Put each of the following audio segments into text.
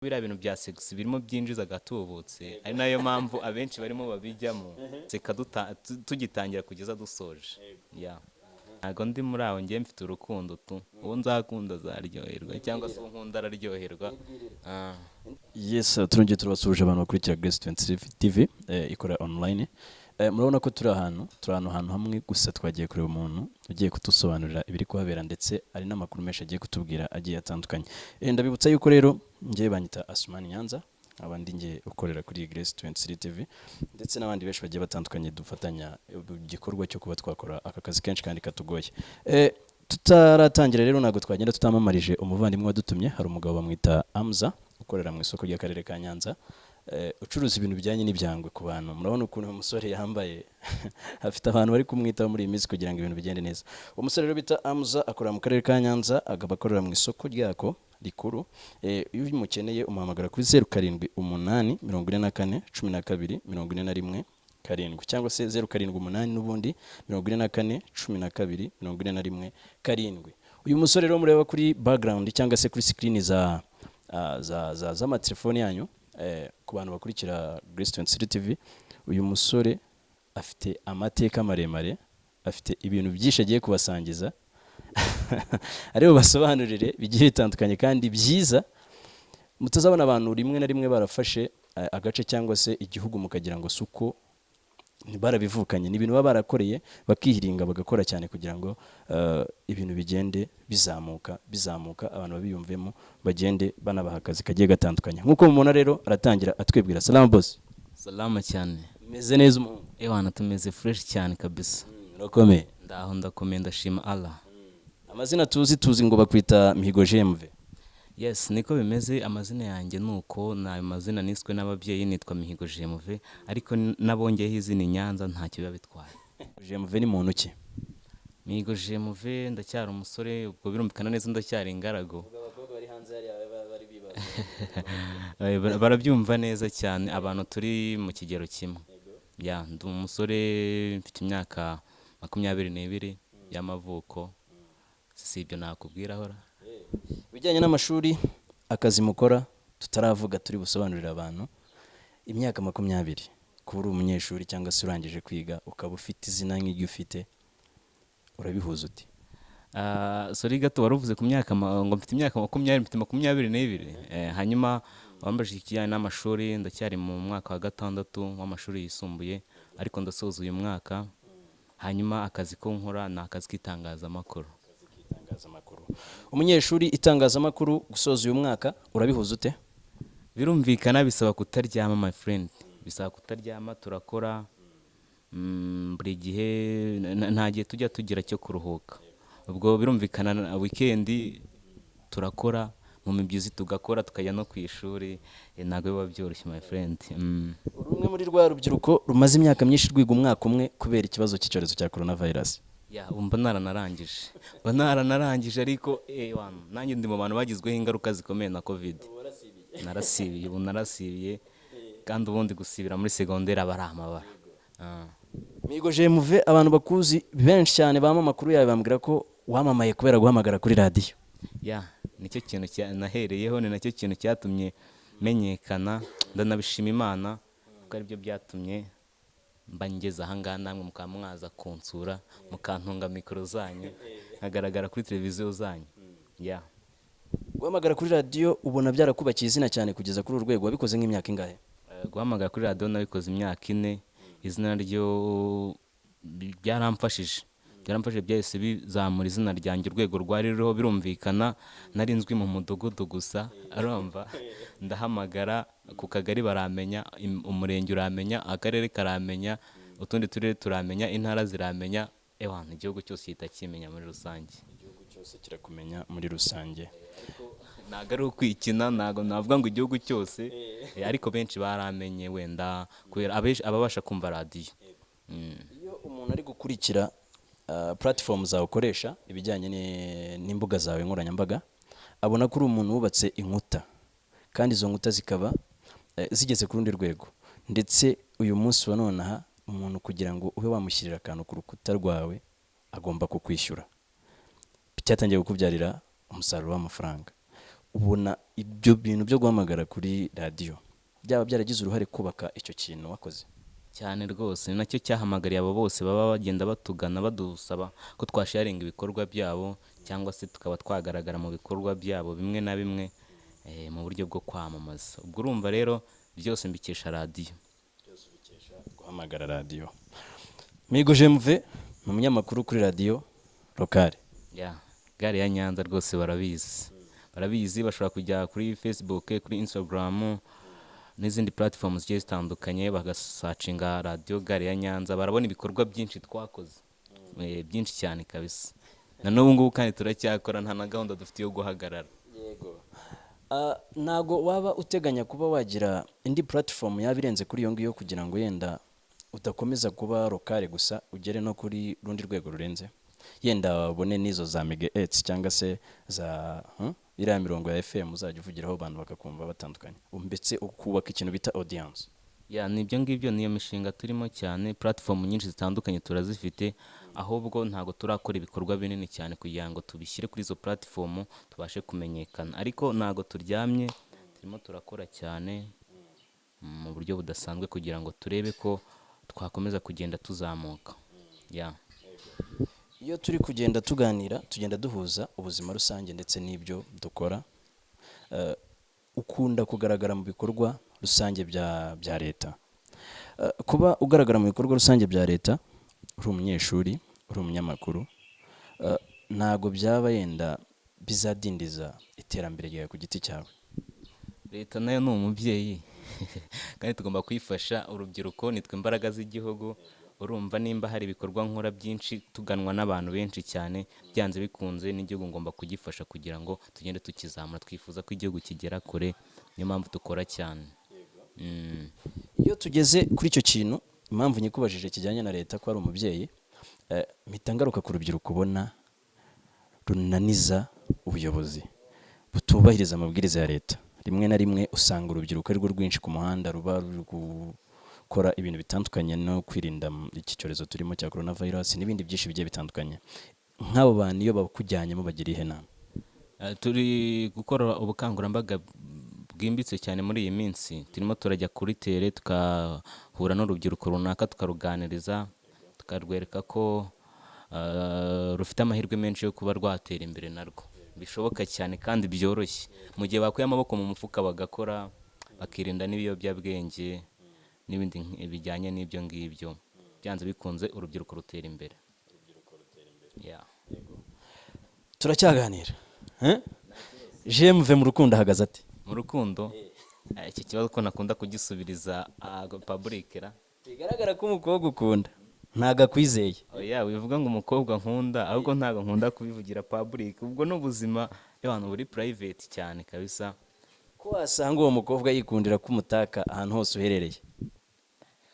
Biriya bintu bya sex birimo byinjiza agatubutse, ari nayo mpamvu abenshi barimo babijyamo. Seka tugitangira kugeza dusoje. Yeah. Ntabwo ndi muri aho, ngiye mfite urukundo tu, uwo nzakunda azaryoherwa cyangwa se uwo nkunda araryoherwa. Ah. Yes, turongeye turabasuhuje abantu bakurikira Grace 23 TV ikorera online. Murabona ko turi ahantu hamwe gusa twagiye kureba umuntu ugiye kudusobanurira ibiri kuhabera, ndetse ari n'amakuru menshi agiye kutubwira agiye atandukanye. Ndabibutsa yuko rero ngiye banyita Asumani Nyanza, nkaba ndi ngiye ukorera kuri Grace 23 TV ndetse n'abandi benshi bagiye batandukanye dufatanya igikorwa cyo kuba twakora aka kazi kenshi kandi katugoye. Tutaratangira rero, ntabwo twagenda tutamamaje umuvandimwe wadutumye. Hari umugabo bamwita Amza ukorera mu isoko ry'akarere ka Nyanza, ucuruza ibintu bijyanye n'ibyangwe ku bantu. Murabona ukuntu uyu musore yambaye, afite abantu bari kumwitaho muri iyi minsi kugira ngo ibintu bigende neza. Uwo musore rero bita Amza akorera mu karere ka Nyanza, akaba akorera mu isoko ryako rikuru. Iyo umukeneye umuhamagara kuri 0784 12 41 7 cyangwa se 078 n'ubundi 44 12 41 7. Uyu musore rero mureba kuri background cyangwa se kuri screen za ah, za za z'amatelefoni yanyu, ku bantu bakurikira Grace 23 TV, uyu musore afite amateka maremare, afite ibintu byinshi agiye kubasangiza, ari bubasobanurire bigiye bitandukanye kandi byiza. Mutazabona abantu rimwe na rimwe barafashe agace cyangwa se igihugu mukagira ngo si uko barabivukanye, ni ibintu baba barakoreye, bakihiringa, bagakora cyane kugira ngo ibintu bigende bizamuka bizamuka, abantu babiyumvemo, bagende banabaha akazi kagiye gatandukanye. Nk'uko mubona rero, aratangira atwibwira. Salamu, boss. Salama cyane. Meze neza, umuhungu? Ewana, tumeze fresh cyane kabisa. Urakomeye? Ndaho, ndakomeye, ndashima Allah. Amazina tuzi ngo bakwita Mihigo GMV. Yes, niko bimeze. Amazina yanjye ni uko, ni ayo mazina niswe n'ababyeyi. Nitwa Mihigo GMV, ariko n'abongeyeho izina Nyanza ntacyo biba bitwaye. GMV ni muntu ki? Mihigo GMV, ndacyari umusore, ubwo birumvikana neza ndacyari ingaragu. Abakobwa bari hanze hariya bari bibaza. Barabyumva neza cyane abantu turi mu kigero kimwe. Ya, ndi umusore, mfite imyaka 22 y'amavuko. Si ibyo nakubwira ahora. Ibijyanye n'amashuri, akazi mukora tutaravuga, turi busobanurire abantu. Imyaka 20, kuba uri umunyeshuri cyangwa se urangije kwiga, ukaba ufite izina nk'iryo ufite, urabihuza uti? Ah, sorry gato, wari uvuze ku myaka ngo mfite imyaka 20, mfite 22. Hanyuma wambajije ikijyanye n'amashuri, ndacyari mu mwaka wa gatandatu w'amashuri yisumbuye, ariko ndasoza uyu mwaka. Hanyuma akazi ko nkora ni akazi k'itangazamakuru. Itangazamakuru, umunyeshuri, itangazamakuru, gusoza uyu mwaka, urabihuza ute? Birumvikana bisaba kutaryama, my friend, bisaba kutaryama. Turakora buri gihe, nta gihe tujya tugira cyo kuruhuka. Ubwo birumvikana na weekend turakora, mu mibyizi tugakora, tukajya no ku ishuri. Ntabwo biba byoroshye, my friend. Uri umwe muri rwa rubyiruko rumaze imyaka myinshi rwiga umwaka umwe kubera ikibazo cy'icyorezo cya coronavirus. Ya, ubu mba naranarangije, ariko wana, nanjye ndi mu bantu bagizweho ingaruka zikomeye na COVID. Narasibiye, ubu narasibiye, kandi ubundi gusibira muri segonderi aba ari amabara. Ah. Mihigo GMV, abantu bakuzi benshi cyane bampa amakuru yawe, bambwira ko wamamaye kubera guhamagara kuri radiyo. Ya, nicyo kintu nahereyeho, ni nacyo kintu cyatumye menyekana. Ndanabishima Imana kuko aribyo byatumye mba ngeze ahangaha, namwe mukaba mwaza kunsura, mukantunga mikoro zanyu, nkagaragara kuri televiziyo zanyu. Ya. Guhamagara kuri radiyo ubona byarakubakiye izina cyane kugeza kuri uru rwego. Wabikoze nk'imyaka ingahe? Guhamagara kuri radiyo nabikoze imyaka 4. Izina ryo byaramfashije, byahise bizamura izina ryanjye urwego rwari ruriho. Birumvikana nari nzwi mu mudugudu gusa, urumva ndahamagara ku kagari baramenya, umurenge uramenya, akarere karamenya, utundi turere turamenya, intara ziramenya, ewana, igihugu cyose gihita kimenya muri rusange. Igihugu cyose kirakumenya muri rusange. Ntabwo ari ukwikina, ntabwo navuga ngo igihugu cyose, ariko benshi baramenye wenda kubera ababasha kumva radiyo. Iyo umuntu ari gukurikira platform zawe ukoresha, ibijyanye n'imbuga zawe nkoranyambaga, abona ko uri umuntu wubatse inkuta, kandi izo nkuta zikaba zigeze ku rundi rwego. Ndetse uyu munsi wa nonaha, umuntu kugira ngo ube wamushyirira akantu ku rukuta rwawe agomba kukwishyura. Cyatangiye kukubyarira umusaruro w'amafaranga. Ubona ibyo bintu byo guhamagara kuri radiyo byaba byaragize uruhare kubaka icyo kintu wakoze? Cyane rwose, ni nacyo cyahamagariye abo bose baba bagenda batugana badusaba ko twasharinga ibikorwa byabo, cyangwa se tukaba twagaragara mu bikorwa byabo bimwe na bimwe, mu buryo bwo kwamamaza. Ubwo urumva rero byose mbikesha radiyo. Guhamagara radiyo. Mihigo Jemuve ni umunyamakuru kuri radiyo locale. Ya gare ya Nyanza rwose barabizi, barabizi. Bashobora kujya kuri Facebook, kuri Instagram n'izindi platform zigiye zitandukanye, bagasearchinga radiyo gare ya Nyanza, barabona ibikorwa byinshi twakoze. Byinshi cyane kabisa, na n'ubu ngubu kandi turacyakora, nta na gahunda dufite yo guhagarara. Yego. Ntago waba uteganya kuba wagira indi platform yaba irenze kuri iyo ngiyo, kugira ngo yenda udakomeza kuba locale gusa, ugere no kuri rundi rwego rurenze, yenda ubone n'izo za megahertz cyangwa se za iriya mirongo ya FM uzajya uvugiraho abantu bakakumva batandukanye, ndetse ukubaka ikintu bita audience? Ya, ni ibyo ngibyo, niyo mishinga turimo cyane. Platform nyinshi zitandukanye turazifite, ahubwo ntabwo turakora ibikorwa binini cyane kugira ngo tubishyire kuri izo platform tubashe kumenyekana. Ariko ntabwo turyamye, turimo turakora cyane mu buryo budasanzwe kugira ngo turebe ko twakomeza kugenda tuzamuka, ya. Iyo turi kugenda tuganira, tugenda duhuza ubuzima rusange ndetse n'ibyo dukora. Ukunda kugaragara mu bikorwa rusange bya leta. Kuba ugaragara mu bikorwa rusange bya leta, uri umunyeshuri, uri umunyamakuru, ntabwo byaba yenda bizadindiza iterambere ryawe ku giti cyawe? Leta nayo ni umubyeyi kandi tugomba kuyifasha. Urubyiruko nitwe imbaraga z'igihugu. Urumva nimba hari ibikorwa nkora byinshi tuganwa n'abantu benshi cyane, byanze bikunze n'igihugu ngomba kugifasha kugira ngo tugende tukizamura. Twifuza ko igihugu kigera kure, niyo mpamvu dukora cyane. Iyo tugeze kuri icyo kintu, impamvu nyikubajije kijyanye na leta ko ari umubyeyi, mpita ngaruka ku rubyiruko ubona runaniza ubuyobozi, butubahiriza amabwiriza ya leta. Rimwe na rimwe usanga urubyiruko ari rwo rwinshi ku muhanda, ruba ruri gukora ibintu bitandukanye no kwirinda iki cyorezo turimo cya coronavirus n'ibindi byinshi bigiye bitandukanye. Nk'abo bantu iyo bakujyanyemo bagira ihe nama? Turi gukora ubukangurambaga bwimbitse cyane muri iyi minsi. Turimo turajya kuri terrain, tukahura n'urubyiruko runaka, tukaruganiriza, tukarwereka ko rufite amahirwe menshi yo kuba rwatera imbere narwo, bishoboka cyane kandi byoroshye mu gihe bakuye amaboko mu mufuka bagakora, bakirinda n'ibiyobyabwenge n'ibindi bijyanye n'ibyo ngibyo. Byanze bikunze urubyiruko rutera imbere. Yeah. Turacyaganira. Jemuve mu rukundo ahagaze ate? Mu rukundo? Iki kibazo ko nakunda kugisubiriza public ra? Bigaragara ko umukobwa ukunda ntago akwizeye. Oya, wivuga ngo umukobwa nkunda, ahubwo ntabwo nkunda kubivugira public. Ubwo ni ubuzima y'abantu buri private cyane kabisa. Ko wasanga uwo mukobwa yikundira ko umutaka ahantu hose uherereye?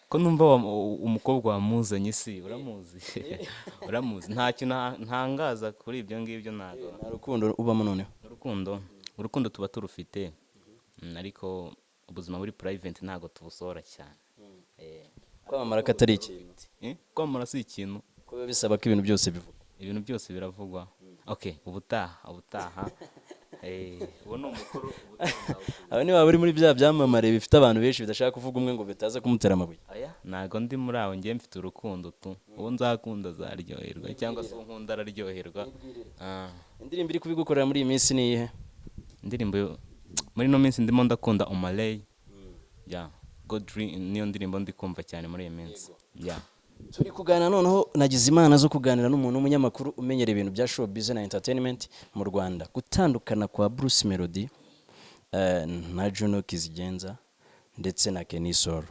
Ko numva umukobwa wamuzanye, si uramuzi? Uramuzi, ntacyo ntangaza kuri ibyo ngibyo, ntabwo. Nta rukundo ubamo noneho? Urukundo tuba turufite, ariko ubuzima buri private ntabwo tubusohora cyane. Kwamamara ko atari ikintu? Kwamamara si ikintu. Ko biba bisaba ko ibintu byose bivugwa? Ibintu byose biravugwa. Okay, ubutaha, uwo ni umukuru, ubutaha nzawusubiza. Aba niba bari muri bya byamamare bifite abantu benshi bidashaka kuvuga umwe ngo bitaza kumutera amabuye. Oya, ntabwo ndi muri abo. Ngiye mfite urukundo tu, uwo nzakunda azaryoherwa, cyangwa se uwo nkunda araryoherwa. Indirimbo iri kubigukorera muri iyi minsi ni iyihe? Indirimbo muri ino minsi ndimo ndakunda Omalay ya Godry, niyo ndirimbo ndi kumva cyane muri iyi minsi, ya. Turi kuganira noneho, nagize imana zo kuganira n'umuntu w'umunyamakuru umenyera ibintu bya showbiz na entertainment mu Rwanda. Gutandukana kwa Bruce Melody na Juno Kizigenza ndetse na Kenny Sol,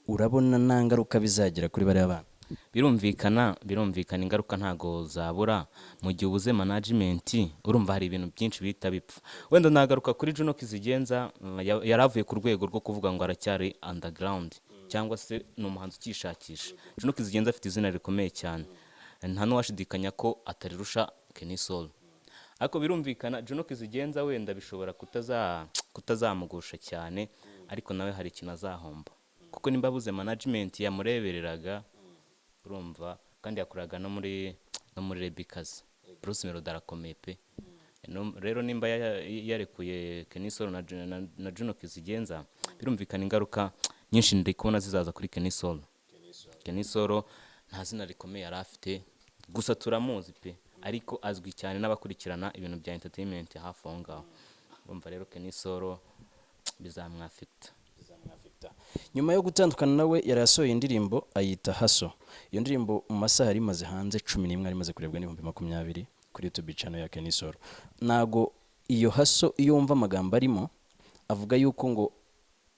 urabona nta ngaruka bizagira kuri bariya bana? Birumvikana, ingaruka ntago zabura mu gihe ubuze management. Urumva hari ibintu byinshi bihita bipfa. Wenda nagaruka kuri Juno Kizigenza, yari avuye ku rwego rwo kuvuga ngo aracyari underground cyangwa se ni umuhanzi ukishakisha. Juno Kizigenza afite izina rikomeye cyane, nta n'uwashidikanya ko atarirusha Kenny Sol. Ariko birumvikana Juno Kizigenza wenda bishobora kutazamugusha cyane, ariko nawe hari ikintu azahomba, kuko nimba abuze management yamurebereraga, urumva kandi yakoraga no muri Rebikazi. Bruce Melody arakomeye pe. Rero nimba yarekuye Kenny Sol na Juno Kizigenza, birumvikana ingaruka nyinshi ndi kubona zizaza kuri Kenny Sol. Kenny Sol nta zina rikomeye yari afite, gusa turamuzi pe, ariko azwi cyane n'abakurikirana ibintu bya entertainment hafi aho ngaho. Urumva rero Kenny Sol bizamwaffecta. Nyuma yo gutandukana nawe, yari yasohoye indirimbo ayita "Hustle". Iyo ndirimbo mu masaha yari imaze hanze 11 yari imaze kurebwa n'20,000 kuri YouTube channel ya Kenny Sol. Ntago iyo "Hustle", iyo wumva amagambo arimo avuga yuko ngo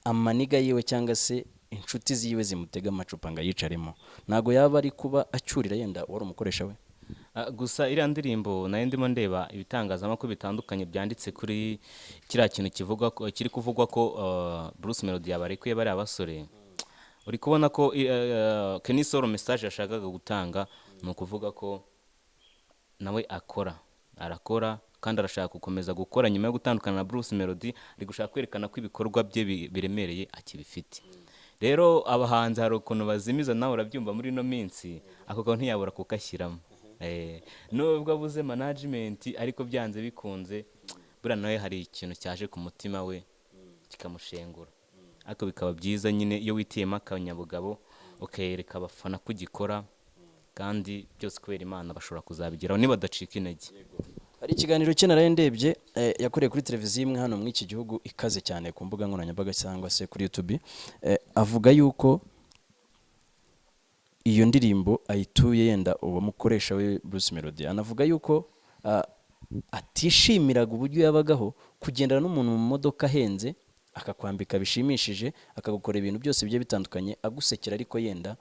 amanigga yiwe cyangwa se inshuti ziwe zimutega amacupa ngo ayicaremo, ntago yaba ari kuba acyurira yenda wari umukoresha we? Gusa iriya ndirimbo nayo ndimo ndeba ibitangazamakuru bitandukanye byanditse kuri kiriya kintu kivuga ko, kiri kuvugwa ko Bruce Melody yabarekuye bariya basore. Uri kubona ko Kenny Sol message yashakaga gutanga ni ukuvuga ko nawe akora, arakora kandi arashaka gukomeza gukora nyuma yo gutandukana na Bruce Melody. Ari gushaka kwerekana ko ibikorwa bye biremereye akibifite. Rero abahanzi hari ukuntu bazimiza, nawe urabyumva muri ino minsi, ako kantu ntiyabura kugashyiramo. Nubwo abuze management, ariko byanze bikunze buriya nawe hari ikintu cyaje ku mutima we kikamushengura. Ariko bikaba byiza nyine iyo witiyemo akanyabugabo, ukereka abafana ko ugikora, kandi byose kubera Imana bashobora kuzabigeraho nibadacika intege. Hari ikiganiro cye naraye ndebye, yakoreye kuri televiziyo imwe hano muri iki gihugu ikaze cyane ku mbuga nkoranyambaga cyangwa se kuri YouTube. Avuga yuko iyo ndirimbo ayituye yenda uwo mukoresha we Bruce Melody. Anavuga yuko atishimiraga uburyo yabagaho, kugendana n'umuntu mu modoka ahenze, akakwambika bishimishije, akagukora ibintu byose bigiye bitandukanye, agusekera, ariko yenda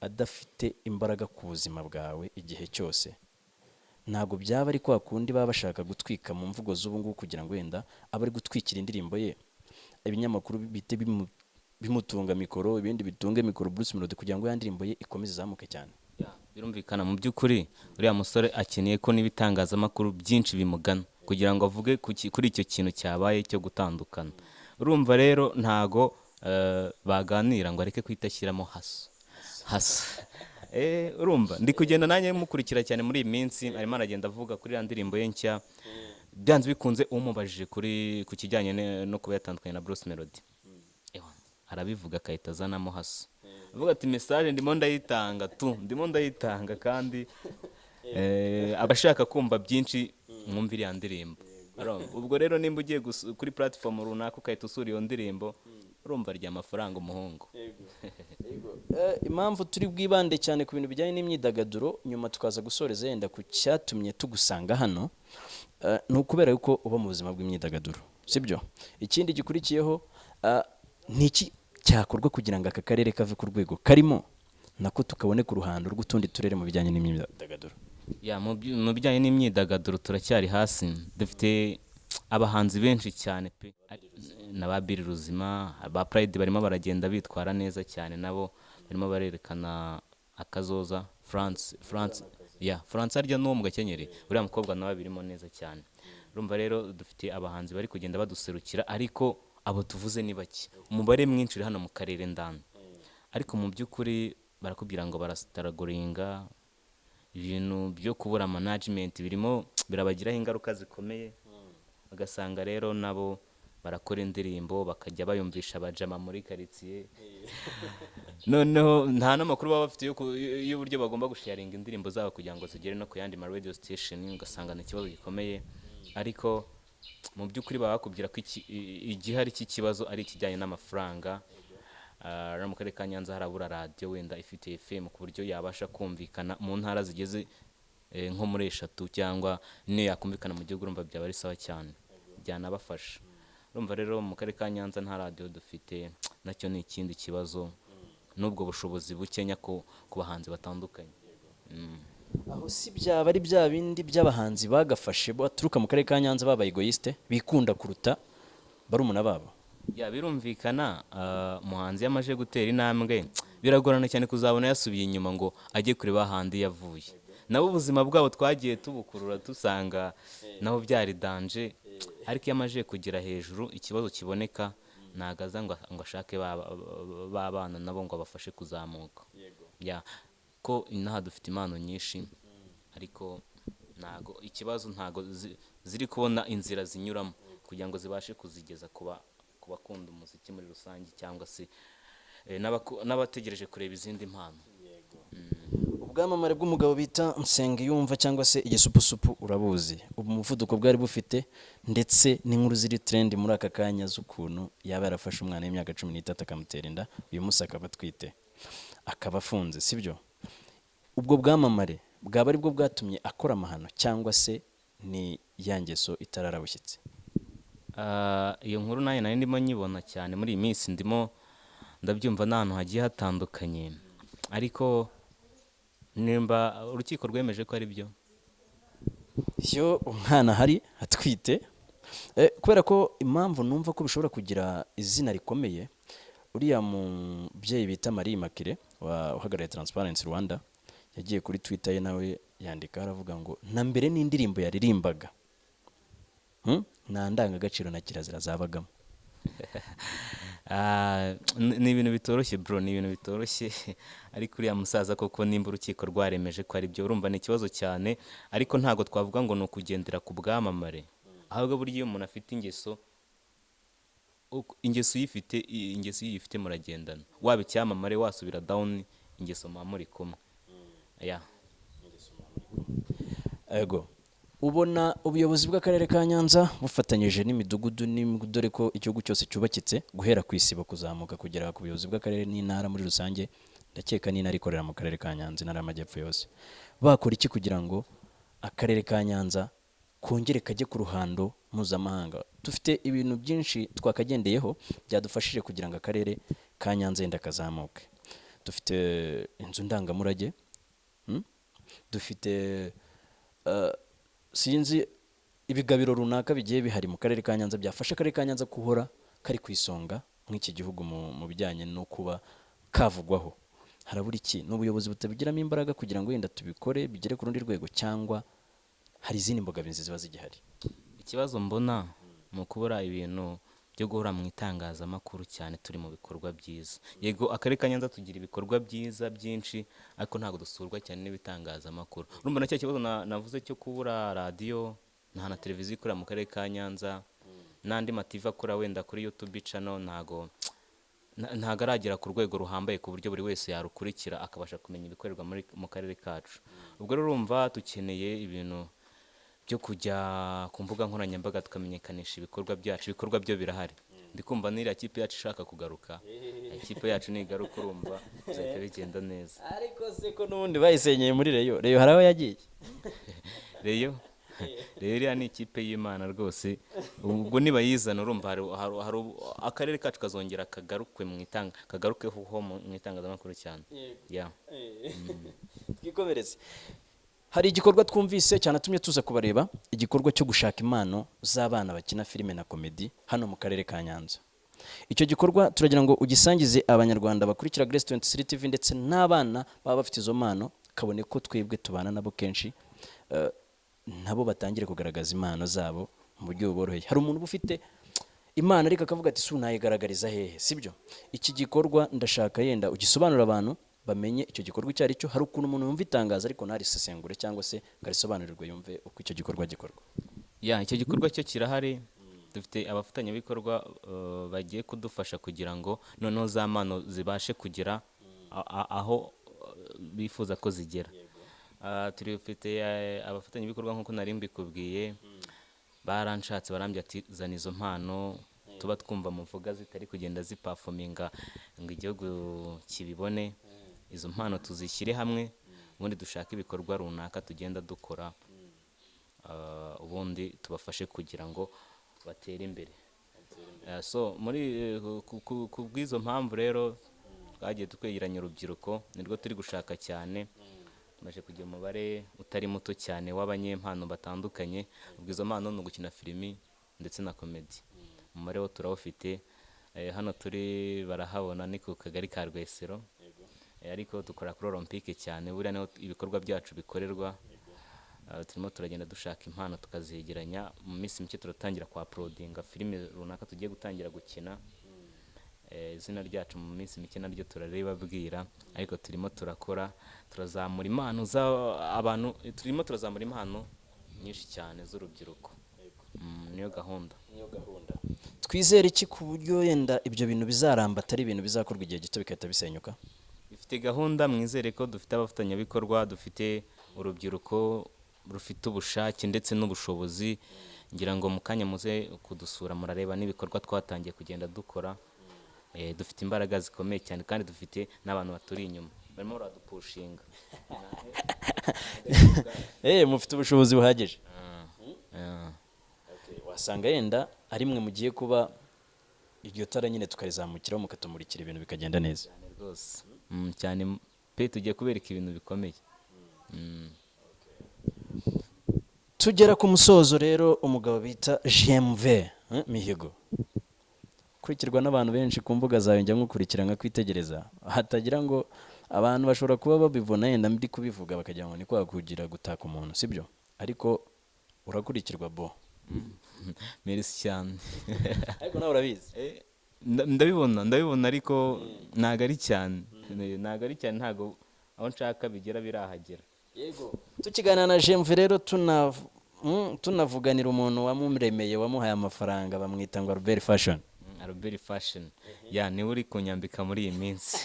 adafite imbaraga ku buzima bwawe igihe cyose. Ntabwo byaba ari kwa kundi baba bashaka gutwika mu mvugo z'ubu ngubu, kugira ngo wenda abe ari gutwikira indirimbo ye, ibinyamakuru bihite bimutunga mikoro, ibindi bitunge mikoro Bruce Melody, kugira ngo ya ndirimbo ye ikomeze izamuke cyane? Birumvikana, mu by'ukuri uriya musore akeneye ko n'ibitangazamakuru byinshi bimugana kugira ngo avuge kuri icyo kintu cyabaye cyo gutandukana. Urumva rero ntago baganira ngo areke guhita ashyiramo "hustle, hustle". Urumva ndi kugenda nanjye mukurikira cyane muri iyi minsi, arimo aragenda avuga kuri iriya ndirimbo ye nshya. Byanze bikunze umubajije kuri ku kijyanye no kuba yatandukanye na Bruce Melody, ewa, arabivuga agahita azanamo "hustle", avuga ati message ndimo ndayitanga tu, ndimo ndayitanga, kandi abashaka kumva byinshi mwumva iriya ndirimbo. Urumva? Ubwo rero nimba ugiye kuri platform runaka ugahita usura iyo ndirimbo, urumva arya amafaranga umuhungu. Impamvu turi bwibande cyane ku bintu bijyanye n'imyidagaduro, nyuma tukaza gusoreza yenda ku cyatumye tugusanga hano, ni ukubera yuko uba mu buzima bw'imyidagaduro, sibyo? Ikindi gikurikiyeho, ni iki cyakorwa kugira ngo aka karere kave ku rwego karimo nako tukabone ku ruhando rw'utundi turere mu bijyanye n'imyidagaduro? Ya, mu bijyanye n'imyidagaduro turacyari hasi. Dufite abahanzi benshi cyane pe, na ba Bill Ruzima, ba Pride barimo baragenda bitwara neza cyane, nabo barimo barerekana akazoza. France ya France harya n'uwo mu Gakenyeri, uriya mukobwa nawe birimo neza cyane. Urumva rero dufite abahanzi bari kugenda baduserukira, ariko abo tuvuze ni bake, umubare mwinshi uri hano mu karere ndani. Ariko mu by'ukuri barakubwira ngo barastrugglinga, ibintu byo kubura management birimo birabagiraho ingaruka zikomeye. Ugasanga rero nabo barakora indirimbo bakajya bayumvisha abajama muri karitsiye, noneho nta n'amakuru baba bafite y'uburyo bagomba gusharinga indirimbo zabo kugira ngo zigere no ku yandi ma radio station. Ugasanga ni ikibazo gikomeye, ariko mu by'ukuri baba bakubwira ko igihari cy'ikibazo ari ikijyanye n'amafaranga. No mu karere ka Nyanza harabura radiyo wenda ifite FM ku buryo yabasha kumvikana mu ntara zigeze nko muri eshatu, cyangwa niyo yakumvikana mu gihugu, urumva byaba ari sawa cyane, byanabafasha. Urumva rero mu karere ka Nyanza nta radiyo dufite, nacyo ni ikindi kibazo, n'ubwo bushobozi bukenya ku bahanzi batandukanye. Aho si byaba ari bya bindi by'abahanzi bagafashe baturuka mu karere ka Nyanza babaye egoiste, bikunda kuruta barumuna babo? Ya, birumvikana, umuhanzi iyo amaze gutera intambwe biragorana cyane kuzabona yasubiye inyuma ngo ajye kureba ahandi yavuye. Nabo ubuzima bwabo twagiye tubukurura, dusanga nabo byari danger, ariko iyo amaze kugera hejuru ikibazo kiboneka ntabwo aza ngo ashake ba bana nabo ngo abafashe kuzamuka. Ya, ko inaha dufite impano nyinshi, ariko Ntago ikibazo, ntago ziri kubona inzira zinyuramo kugira ngo zibashe kuzigeza ku bakunda umuziki muri rusange, cyangwa se n'abategereje kureba izindi mpano. Ubwamamare bw'umugabo bita Nsengiyumva cyangwa se Igisupusupu urabuzi, ubu umuvuduko bwari bufite, ndetse n'inkuru ziri trend muri aka kanya z'ukuntu yaba yarafashe umwana w'imyaka 13 akamutera inda, uyu munsi akaba atwite, akaba afunze, sibyo? Ubwo bwamamare bwaba aribwo bwatumye akora amahano, cyangwa se ni ya ngeso itararabushyitse? Ah, iyo nkuru nayo nari ndimo nyibona cyane muri iyi minsi, ndimo ndabyumva n'ahantu hagiye hatandukanye, ariko nimba urukiko rwemeje ko ari byo. Iyo umwana ahari atwite, kubera ko impamvu numva ko bishobora kugira izina rikomeye, uriya mubyeyi bita Marie Immaculée uhagarariye Transparency Rwanda yagiye kuri Twitter ye nawe yandika, aravuga ngo na mbere n'indirimbo yaririmbaga, Nta ndangagaciro na kirazira zabagamo. Ah, ni ibintu bitoroshye bro, ni ibintu bitoroshye, ariko uriya musaza koko nimba urukiko rwaremeje ko ari byo, urumva ni ikibazo cyane. Ariko ntabwo twavuga ngo ni ukugendera ku bwamamare, ahubwo burya iyo umuntu afite ingeso, ingeso uyifite, ingeso iyo uyifite muragendana, waba icyamamare wasubira down, ingeso muba muri kumwe, yeah. Ego, ubona ubuyobozi bw'akarere ka Nyanza bufatanyije n'imidugudu, dore ko igihugu cyose cyubakitse guhera ku isibo kuzamuka kugera ku buyobozi bw'akarere n'intara muri rusange, ndakeka n'intara ikorera mu karere ka Nyanza, intara y'Amajyepfo yose, bakora iki kugira ngo akarere ka Nyanza kongere kajye ku ruhando mpuzamahanga? Dufite ibintu byinshi twakagendeyeho byadufashije kugira ngo akarere ka Nyanza yenda kazamuke. Dufite inzu ndangamurage, Dufite sinzi ibigabiro runaka bigiye bihari mu karere ka Nyanza byafasha akarere ka Nyanza guhora kari ku isonga nk'iki gihugu mu bijyanye no kuba kavugwaho. Harabura iki? Ni ubuyobozi butabigiramo imbaraga kugira ngo wenda tubikore bigere ku rundi rwego, cyangwa hari izindi mbogamizi ziba zigihari? Ikibazo mbona ni ukubura ibintu byo guhora mu itangazamakuru cyane turi mu bikorwa byiza. Yego, akarere ka Nyanza tugira ibikorwa byiza byinshi, ariko ntabwo dusurwa cyane n'ibitangazamakuru. Urumva na cya kibazo navuze cyo kubura radiyo, nta na televiziyo ikorera mu karere ka Nyanza, n'andi ma TV akora wenda kuri YouTube channel ntago aragera ku rwego ruhambaye ku buryo buri wese yarukurikira akabasha kumenya ibikorerwa mu karere kacu. Ubwo rero urumva dukeneye ibintu byo kujya ku mbuga nkoranyambaga tukamenyekanisha ibikorwa byacu. Ibikorwa byo birahari, ndi kumva n'iriya kipe yacu ishaka kugaruka. Ikipe yacu nigaruka, urumva bizahita bigenda neza. Ariko se ko n'ubundi bayisenyeye muri Rayon, Rayon hari aho yagiye? Rayon iriya ni ikipe y'Imana rwose. Ubwo nibayizana, urumva hari akarere kacu kazongera kagarukwe mu itanga, kagarukeho mu itangazamakuru cyane, yeah. Twikomereze. Hari igikorwa twumvise cyanatumye tuza kubareba, igikorwa cyo gushaka impano z'abana bakina filime na comedy hano mu karere ka Nyanza. Icyo gikorwa turagira ngo ugisangize Abanyarwanda bakurikira Grace 23 TV, ndetse n'abana baba bafite izo mpano, kabone ko twebwe tubana nabo kenshi, nabo batangire kugaragaza impano zabo mu buryo buboroheye. Hari umuntu uba ufite impano ariko akavuga ati: "Si nayigaragariza hehe?" Sibyo? Iki gikorwa ndashaka yenda ugisobanurira abantu bamenye icyo gikorwa icyo ari cyo. Hari ukuntu umuntu yumva itangazo ariko ntarisesengure cyangwa se ngo arisobanurirwe yumve uko icyo gikorwa gikorwa. Yeah, icyo gikorwa cyo kirahari. Dufite abafatanyabikorwa bagiye kudufasha kugira ngo noneho za mpano zibashe kugera aho bifuza ko zigera. Ah, turifite abafatanyabikorwa nk'uko nari mbikubwiye, baranshatse barambwira ati: "Zana izo mpano tuba twumva muvuga zitari kugenda ziperforminga ngo igihugu kibibone, izo mpano tuzishyire hamwe, ubundi dushake ibikorwa runaka tugenda dukora, ubundi tubafashe kugira ngo batere imbere." So muri ku bw'izo mpamvu rero twagiye twegeranya urubyiruko, nirwo turi gushaka cyane. Tumaze kugira umubare utari muto cyane w'abanyempano batandukanye. Ubwo izo mpano ni ugukina filimi ndetse na comedy. Umubare wo turawufite. Hano turi barahabona, ni ku kagari ka Rwesero. Ariko dukora kuri Olympique cyane, buriya niho ibikorwa byacu bikorerwa. Turimo turagenda dushaka impano tukazegeranya. Mu minsi mike turatangira kwa uploadinga filime runaka tugiye gutangira gukina. Izina ryacu mu minsi mike naryo turaribabwira, ariko turimo turakora, turazamura impano z'abantu, turimo turazamura impano. nyinshi cyane z'urubyiruko. Niyo gahunda. Niyo gahunda. Twizere iki ku buryo yenda ibyo bintu bizaramba, atari ibintu bizakorwa igihe gito bigahita bisenyuka? Ifite gahunda. Mwizere ko dufite abafatanyabikorwa, dufite urubyiruko rufite ubushake ndetse n'ubushobozi. Ngira ngo mu kanya muze kudusura, murareba n'ibikorwa twatangiye kugenda dukora. Dufite imbaraga zikomeye cyane kandi dufite n'abantu baturi inyuma barimo baradupushinga. Mufite ubushobozi buhagije. Ah. Okay, wasanga yenda ari mwe mugiye kuba iryo tara nyine, tukarizamukiraho, mukatumurikira, ibintu bikagenda neza. Cyane rwose. Cyane pe, tugiye kubereka ibintu bikomeye. Tugera ku musozo rero, umugabo bita GMV Mihigo, ukurikirwa n'abantu benshi ku mbuga zawe, njya nkukurikira nkakwitegereza, hatagira ngo abantu bashobora kuba babibona yenda ndi kubivuga bakagira ngo ni kwa kugira gutaka umuntu, sibyo? Ariko urakurikirwa bo. Merci cyane. Ariko nawe urabizi. Ndabibona, ndabibona, ariko ntabwo ari cyane. Ntabwo ari cyane, ntabwo aho nshaka bigera birahagera. Yego, tukiganira na GMV rero, tunavuganira umuntu wamuremeye, wamuhaye amafaranga, bamwita ngo Albert Fashion. Albert Fashion ya niwe uri kunyambika muri iyi minsi.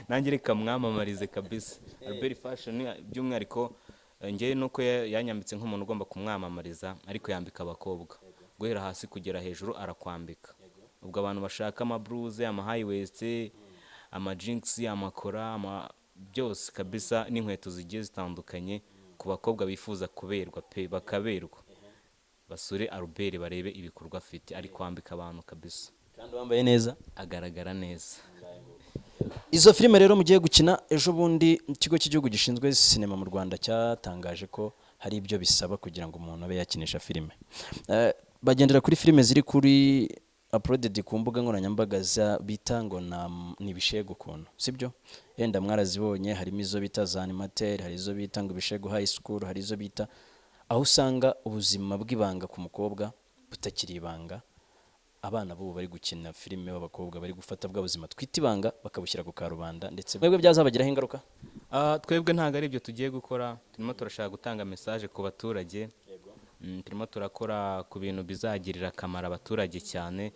Nanjye reka mwamamarize kabisa Albert Fashion by'umwihariko. Njyewe nuko yanyambitse nk'umuntu ugomba kumwamamariza, ariko yambika abakobwa guhera hasi kugera hejuru, arakwambika. Ubwo abantu bashaka amabluze, ama high waist, ama jeans, amakora, ama byose kabisa, n'inkweto zigiye zitandukanye ku bakobwa bifuza kuberwa pe, bakaberwa, basure Albert barebe ibikorwa afite. Ari kwambika abantu kabisa. Kandi wambaye neza. Agaragara neza. Izo filime rero mugiye gukina, ejo bundi ikigo cy'igihugu gishinzwe sinema mu Rwanda cyatangaje ko hari ibyo bisaba kugira ngo umuntu abe yakinisha filime. Bagendera kuri filime ziri kuri uploaded ku mbuga nkoranyambaga za bita ngo ni ibishegu ukuntu, sibyo? Yenda mwarazibonye, harimo izo bita za animateur, hari izo bita ngo ibishegu high school, hari izo bita aho usanga ubuzima bw'ibanga ku mukobwa butakiri ibanga. Abana b'ubu bari gukina filime b'abakobwa bari gufata bwa buzima twita ibanga bakabushyira ku karubanda, ndetse mwebwe byazabagiraho ingaruka? Twebwe ntabwo ari ibyo tugiye gukora. Turimo turashaka gutanga message ku baturage. Turimo turakora ku bintu bizagirira akamaro abaturage cyane.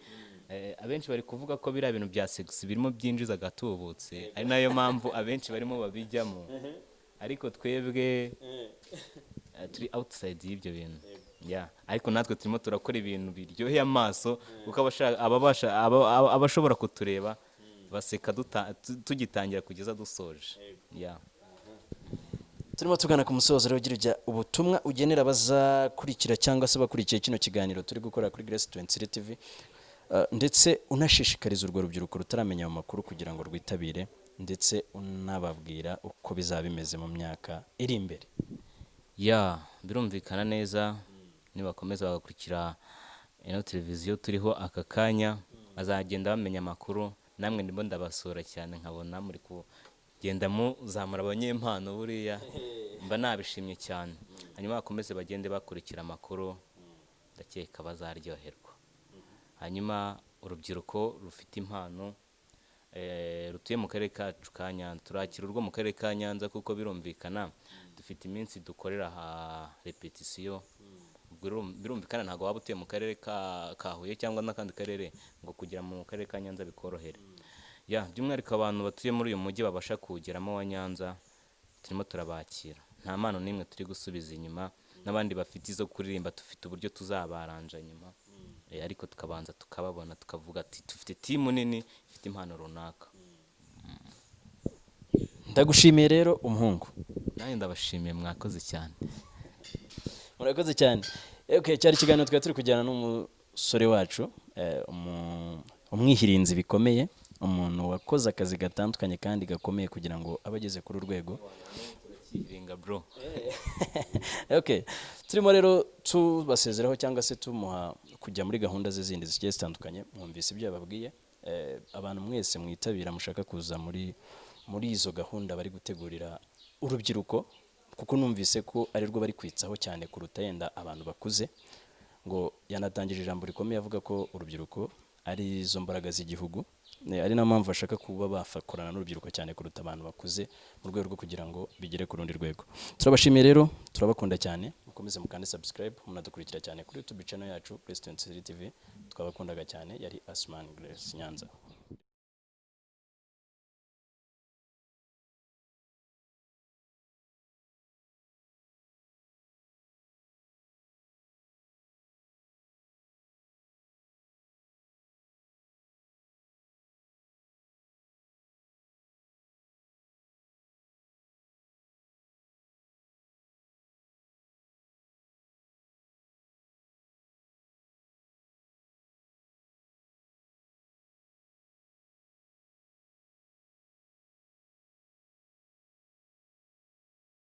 Abenshi bari kuvuga ko biriya bintu bya sex birimo byinjiza agatubutse, ari nayo mpamvu abenshi barimo babijyamo, ariko twebwe turi outside y'ibyo bintu. Yeah. Ariko natwe turimo turakora ibintu biryoheye amaso, kuko abashobora kutureba baseka tugitangira kugeza dusoje. Yeah. Turimo tugana ku musozo rero, ugira ujya ubutumwa ugenera abazakurikira cyangwa se bakurikiye kino kiganiro turi gukora kuri Grace 23 TV, ndetse unashishikariza urwo rubyiruko rutaramenya ayo makuru kugira ngo rwitabire, ndetse unababwira uko bizaba bimeze mu myaka iri imbere. Ya, birumvikana neza, nibakomeza bagakurikira ino televiziyo turiho aka kanya, bazagenda bamenya amakuru. Namwe ndimo ndabasura cyane, nkabona muri kugenda muzamura abanyempano, buriya mba nabishimye cyane. Hanyuma bakomeze bagende bakurikira amakuru, ndakeka bazaryoherwa. Hanyuma urubyiruko rufite impano rutuye mu karere kacu ka Nyanza, turakira urwo mu karere ka Nyanza, kuko birumvikana dufite iminsi dukorera ha repetisiyo. Ubwo birumvikana ntabwo waba utuye mu karere ka Huye cyangwa n'akandi karere ngo kugera mu karere ka Nyanza bikorohere. Ya, by'umwihariko abantu batuye muri uyu mujyi babasha kuwugeramo wa Nyanza, turimo turabakira, nta mpano n'imwe turi gusubiza inyuma. N'abandi bafite izo kuririmba, dufite uburyo tuzabaranja nyuma. Ariko tukabanza tukababona, tukavuga ati dufite team nini ifite impano runaka. Ndagushimiye rero, umuhungu. Nanjye ndabashimiye, mwakoze cyane. Murakoze cyane. Okay, cyari ikiganiro twari turi kujyana n'umusore wacu, umwihirinzi bikomeye, umuntu wakoze akazi gatandukanye kandi gakomeye kugira ngo abe ageze kuri uru rwego. Kiringa bro. Okay, turimo rero tubasezeraho cyangwa se tumuha kujya muri gahunda ze zindi zigiye zitandukanye. Mwumvise ibyo yababwiye. Abantu mwese mwitabira, mushaka kuza muri izo gahunda bari gutegurira urubyiruko, kuko numvise ko ari rwo bari kwitsaho cyane kuruta yenda abantu bakuze. Ngo yanatangije ijambo rikomeye avuga ko urubyiruko ari izo mbaraga z'igihugu. Ari nayo mpamvu bashaka kuba bakorana n'urubyiruko cyane kuruta abantu bakuze, mu rwego rwo kugira ngo bigere ku rundi rwego. Turabashimiye rero, turabakunda cyane. Mukomeze mukande subscribe, munadukurikira cyane kuri YouTube channel yacu Grace 23 TV. Twabakundaga cyane. Yari Asman Grace Nyanza.